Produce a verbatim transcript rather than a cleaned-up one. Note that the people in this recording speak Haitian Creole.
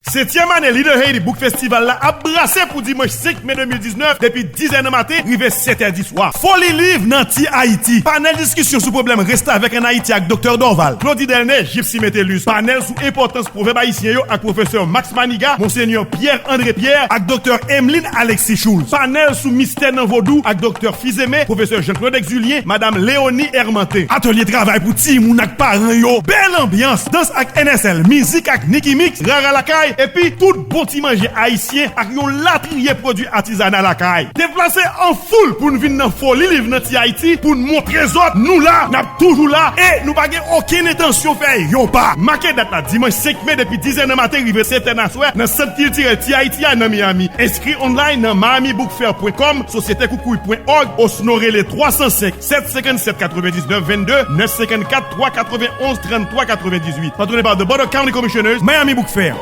Setyèm ane Leader Haiti Book Festival la ap brase pou dimanch senk me de mil diznèf depi diz è nan maten rive sèt è di swa. Foli liv nan Ti Ayiti. Panèl diskisyon sou pwoblèm restavèk ann Ayiti ak Doktè Dorval, Claudy Delnay, Gypsy Metellus. Panèl sou enpòtans pwovèb ayisyen yo ak pwofesè Max Maniga, Monsenyè Pierre André Pierre ak Doktè Emeline Alexis Schulz. Panèl sou mistè nan vodou ak Doktè Fizeme, pwofesè Jean-Claude Exulien, Madam Léonie Hermanté. Atelye travay pou timoun ak paran yo. Bèl anbyans, dans ak N S L, mizik ak Nicky Mix, Rara Lakay, epi tout bon ti manje ayisyen ak yon latriye pwodui atizana lakay. Deplase an foul pou n vin nan Foli Liv nan Ti Ayiti pou n montre zòt nou la, n ap toujou la e nou pa gen okenn entansyon fè yon pa. Make dat la dimanch senk me depi diz è nan maten rive sèt è nan aswè nan Sant Kiltirèl Ti Ayiti a nan Miami. Enskri online nan miami book fair point com, sosyete koukouy point org, osnon rele twa san senk, sèt senkann sèt, katrevendiznèf vennde, nèf senkann kat, twa katrevenonz, tranntwa katrevendizuit. Patwone pa The Board of County Commissioners, Miami Book Fair.